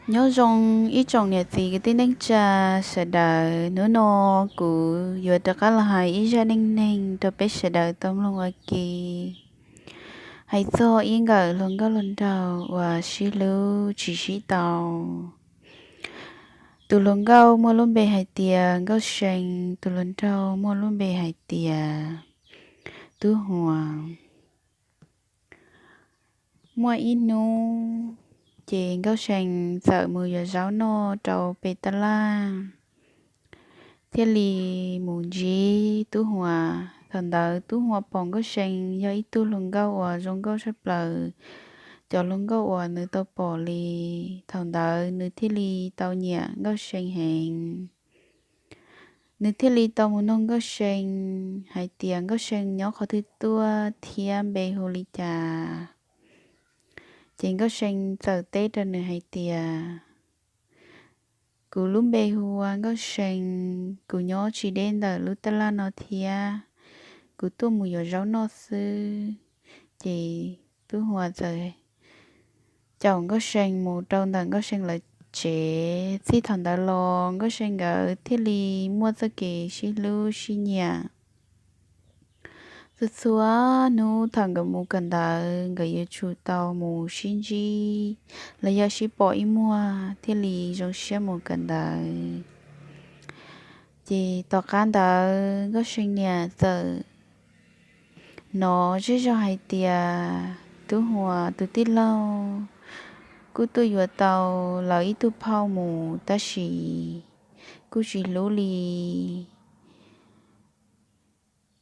Nyob zoo ib tsoom niam txiv kwv tij neej tsa sawv daws, hnub no kuv yuav rov qab los hais ib zaj neej neeg rau peb sawv daws tau mloog ua ke. Hais txog ib nkawm hluas nkauj hluas nraug uas sib hlub tsis sib tau. Tus hluas nkauj muaj lub npe hais tias Nkauj See, tus hluas nraug muaj lub npe hais tias Tub Huas. Muaj ib hnub ces Nkauj See txawm mus yuav zaub noj rau pem tab laj, thiaj li mus ntsib Tub Huas. Thaum ntawd Tub Huas pom Nkauj See yog ib tug hluas nkauj uas zoo nkauj tshaj plaws cov hluas nkauj uas nws tau pom li. Thaum ntawd nws thiaj li tau nyiam Nkauj See heev. Nws thiaj li tau mus nug Nkauj See hais tias Nkauj See nyob qhov twg tuaj thiab npe hu li cas. Ces Nkauj See txawm teb rau nws hais tias, Kuv lub npe hu ua Nkauj See, kuv nyob tsis deb ntawm lub tab laj no thiab, kuv tuaj mus yuav zaub noj xwb. Ces Tub Huas txawm caum Nkauj See mus rau ntawm Nkauj See lawv tsev. Txij thaum ntawd los Nkauj See nkawd thiaj li muaj txoj kev sib hlub sib nyiam. Txhua txhua hnub thaum nkawd mus kawm ntawv, nkawd yuav tsum tau mus sib ntsib los yog sib pom ib muag thiaj li zoo siab mus kawm ntawv. Ces tom qab ntawd Nkauj See niam txawm hnov zej zog hais tias Tub Huas tus tij laug kuj tuaj yuav tau lawv ib tug phauj mus tab sis kuj tsis hlub li.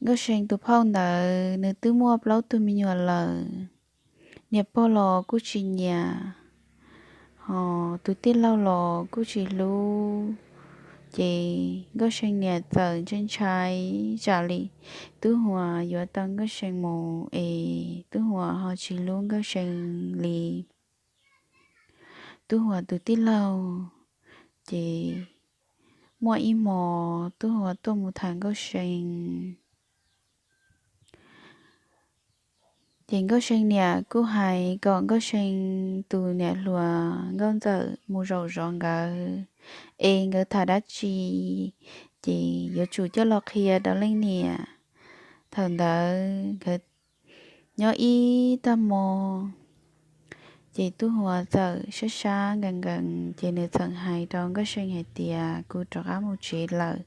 Nkauj See tus phauj ntawd nws twb muaj plaub tug me nyuam lawm, niam pog los kuj tsis nyiam, hos tus tij laug los kuj tsis hlub. Ces Nkauj See niam txawm ntshai ntshai tsam li Tub Huas yuav tau Nkauj See mus es Tub Huas ho tsis hlub Nkauj See li. Tub Huas tus tij laug, ces muaj ib hmo Tub Huas tuaj mus tham Nkauj See. Ces Nkauj See niam kuj hais kom Nkauj See tus niam hluas Nkauj Ntxawm mus zaum zov nkawd, es nkawd tham dab tsi ces yuav tsum coj los qhia rau leej niam. Thaum ntawd nkawd nyob ib tag hmo, ces Tub Huas txawm sab sab nkees nkees ces nws txawm hais rau Nkauj See hais tias, Kuv rov qab mus tsev lawm.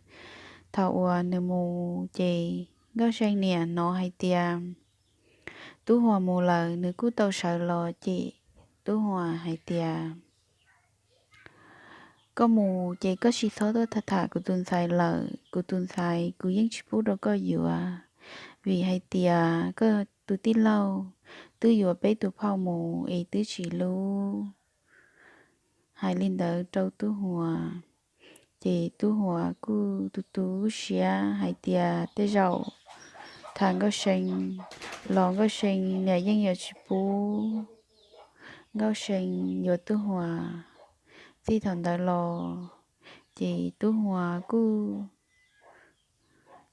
Thaum uas nws mus ces Nkauj See niam hnov hais tias Tub Huas mus lawm, nws kuj tau sawv los ces Tub Huas hais tias, Koj mus ces koj tsis txhob tuaj tham tham kuv tus ntxhais lawm. Kuv tus ntxhais kuv yeej tsis pub rau koj yuav, vim hais tias koj tus tij laug twb yuav peb tus phauj mus es twb tsis hlub. Hais li ntawd rau Tub Huas, ces Tub Huas kuj tu tu siab hais tias tej zaum tham Nkauj See los Nkauj See niam yeej yuav tsis pub Nkauj See yuav Tub Huas. Txij thaum ntawd los ces Tub Huas kuj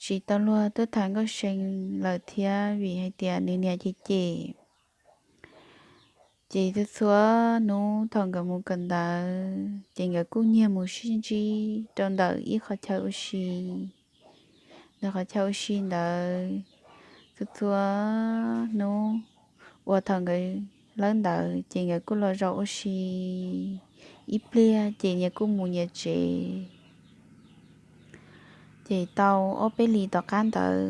tsis tau luag tuaj tham Nkauj See lawm thiab vim hais tias nws niam cem cem. Ces txhua txhua hnub thaum nkawd mus kawm ntawv ces nkawd kuj nyiag mus sib ntsib rau ntawm ib qhov chaw ua si. Ntawm qhov chaw ua si ntawd, txhua txhua hnub uas thaum nkawd lawb ntawv ces nkawd kuj los zaum ua si ib pliag ces nyias kuj mus nyias tsev. Ces tau ob peb hlis tom qab ntawd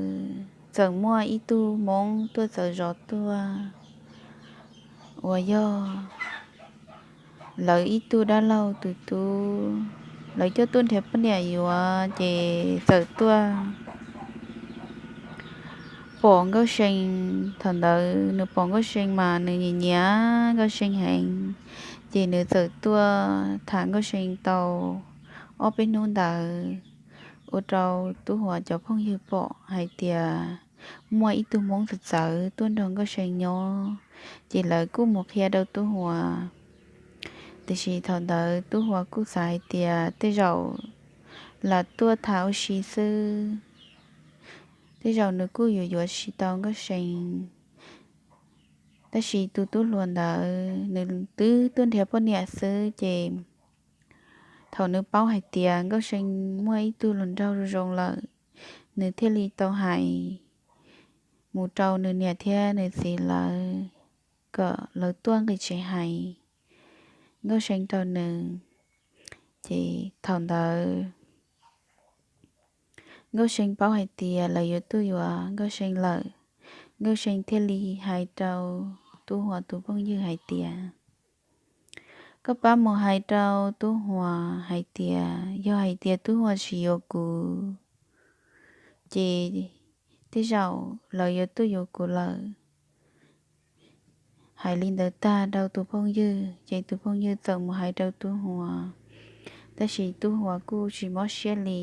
txawm muaj ib tug Hmoob tuaj txawv zov tuaj, uas yog lawv ib tug dab laug tus tub, lawv coj tuaj nrhiav poj niam yuav ces txawm tuaj pom Nkauj See. Thaum ntawd nws pom Nkauj See mas nws nyiam nyiam Nkauj See heev, ces nws txawm tuaj tham Nkauj See tau ob peb hnub ntawd, ua rau Tub Huas cov phooj ywg pom hais tias muaj ib tug Hmoob txawv txawv tuaj nrog Nkauj See nyob, ces lawv kuj mus qhia rau Tub Huas. Tiam sis thaum ntawd Tub Huas kuj xav hais tias tej zaum lam tuaj tham ua si xwb, tej zaum nws kuj yuav yuav tsis tau Nkauj See. Tab sis tus tub hluas ntawd nws twb tuaj nrhiav poj niam xwb ces thaum nws paub hais tias Nkauj See muaj ib tug hluas nraug zoo zoo lawm, nws thiaj li tau hais mus rau nws niam thiab nws txiv lawv kom lawv tuaj nqis tsev hais Nkauj See rau nws. Ces thaum ntawd Nkauj See paub hais tias lawv yuav tuaj yuav Nkauj See lawm, Nkauj See thiaj li hais rau Tub Huas tus phooj ywg hais tias, koj pab mus hais rau Tub Huas hais tias yog hais tias Tub Huas tsis yuav kuv ces tej zaum lawv yuav tuaj yuav kuv lawm. Hais li ntawd tag rau tus phooj ywg ces tus phooj ywg txawm mus hais rau Tub Huas, tab sis Tub Huas kuj tsis mob siab li.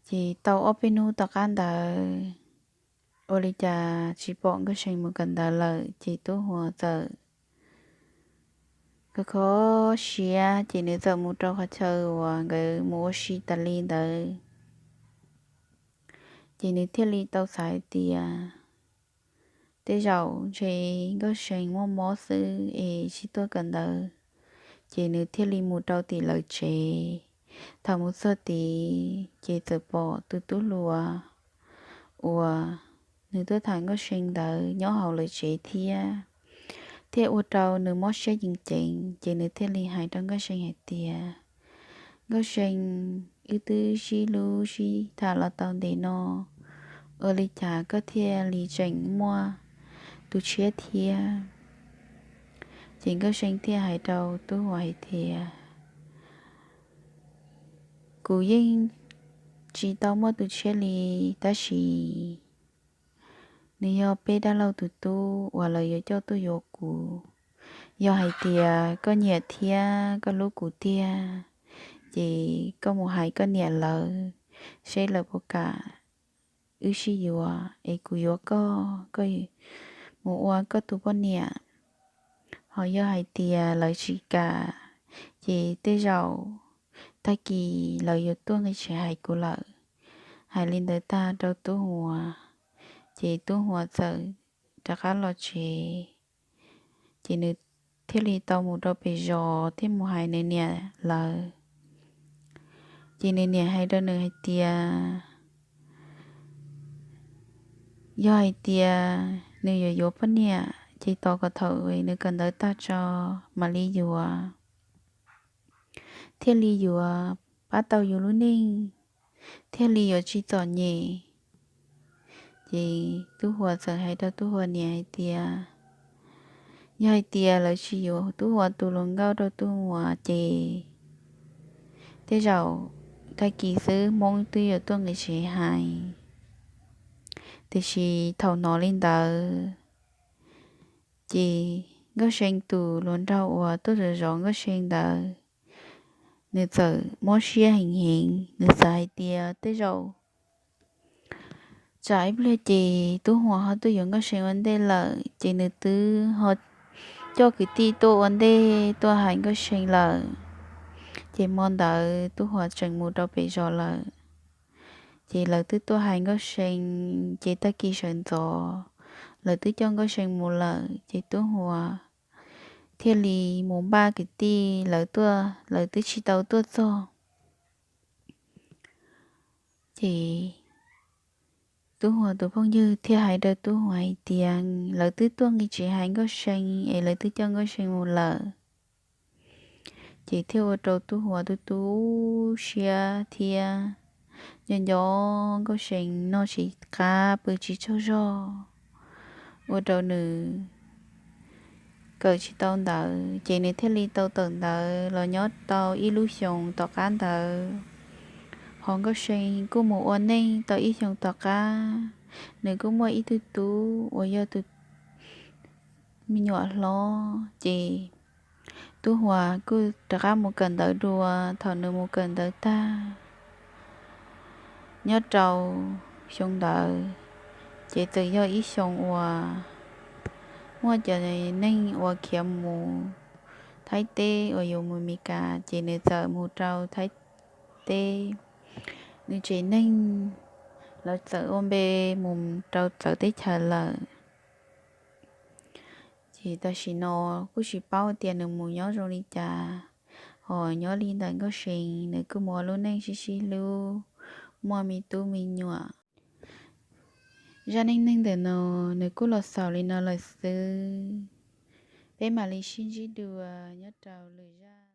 Ces tau ob peb hnub tom qab ntawd ua li cas tsis pom Nkauj See mus kawm ntawv lawm ces Tub Huas txawm kho kho siab ces nws txawm mus rau qhov chaw uas nkawd mus ua si tas li ntawd. Ces nws thiaj li tau xav hais tias tej zaum ntshe Nkauj See muaj mob xwb es tsis tuaj kawm ntawv, ces nws thiaj li mus rau tim lawv tsev. Thaum mus txog tid ces txawm pom tus tub hluas uas nws tuaj tham Nkauj See ntawd nyob hauv lawv tsev thiab, thiaj ua rau nws mob siab ceev ceev ces nws thiaj li hais rau Nkauj See hais tias, Nkauj See, wb twb sib hlub sib tham los tau ntev no, ua li cas koj thiaj li tseem muaj tus tshiab thiab? Ces Nkauj See thiaj hais rau Tub Huas hais tias, kuv yeej tsis tau muaj tus tshiab li, tab sis nws yog peb dab laug tus tub uas lawv yuav coj tuaj yuav kuv. Yog hais tias koj nyiam thiab koj hlub kuv tiag, ces koj mus hais koj niam lawv seb lawv puas kam wb sib yuav es kuv yuav koj, koj mus ua koj tus poj niam. Ho yog hais tias lawv tsis kam, ces tej zaum tag kis lawv yuav tuaj nqis tsev hais kuv lawm. Hais li ntawd tag rau Tub Huas, ces Tub Huas txawm rov qab los tsev. Ces nws thiaj li tau mus rau pem zos thiab mus hais nws niam lawv. Ces nws niam hais rau nws hais tias, yog hais tias nws yuav yuav poj niam ces tos kom thaum nws kawm ntawv tag tso mam li yuav, thiaj li yuav pab tau yus lub neej, thiaj li yuav tsis txom nyem. Ces Tub Huas txawm hais rau Tub Huas niam hais tias, yog hais tias lawv tsis yuav Tub Huas tus hluas nkauj rau Tub Huas ces tej zaum tag kis xwb Hmoob twb yuav tuaj nqis tsev hais. Tiam sis thaum hnov li ntawd, ces Nkauj See tus hluas nraug uas tuaj zov zov Nkauj See ntawd, nws txawm mob siab heev heev, nws xav hais tias tej zaum tsam ib pliag ces Tub Huas ho tuaj yuav Nkauj See ua ntej lawm, ces nws twb ho coj kwv tij tuaj ua ntej tuaj hais Nkauj See lawm. Ces hmo ntawd Tub Huas tseem mus rau pem zos lawm. Ces lawv twb tuaj hais Nkauj See, ces tag kis sawv ntxov lawv twb coj Nkauj See mus lawm, ces Tub Huas thiaj li mus npaj kwv tij lawv tuaj, lawv twb tsis tau tuaj txog. Ces Tub Huas tus phooj ywg thiaj hais rau Tub Huas hais tias lawv twb tuaj nqis tsev hais Nkauj See es lawv twb coj Nkauj See mus lawm. Ces thiaj ua rau Tub Huas tu tu siab thiab nco nco Nkauj See noj tsis qab pw tsis tsaug zog, ua rau nws kawm tsis tau ntawv, ces nws thiaj li tau tawm ntawv los nyob tau ib lub xyoos tom qab ntawd. Ho Nkauj See kuj mus ua neej tau ib xyoos tom qab, nws kuj muaj ib tug tub uas yog tus me nyuam hlob, ces Tub Huas kuj rov qab mus kawm ntawv dua. Thaum nws mus kawm ntawv tag, nyob rau xyoo ntawd, ces txawm yog ib xyoo uas muaj cov neeg uas khiav mus Thaib teb uas yuav mus Meskas, ces nws txawm mus rau Thaib teb. Nws tsev neeg lawv txawm ua npe mus rau txawv teb chaws lawm. Ces tam sim no kuj tsis paub tias nws mus nyob zoo li cas, hos nyob li ntawm Nkauj See nws kuj mus ua lub neej sib sib hlub, muaj me tub me nyuam. Zaj neej neeg ntawm no nws kuj los xaus li no lawm xwb. Peb mam li sib ntsib dua nyob rau lwm zaj.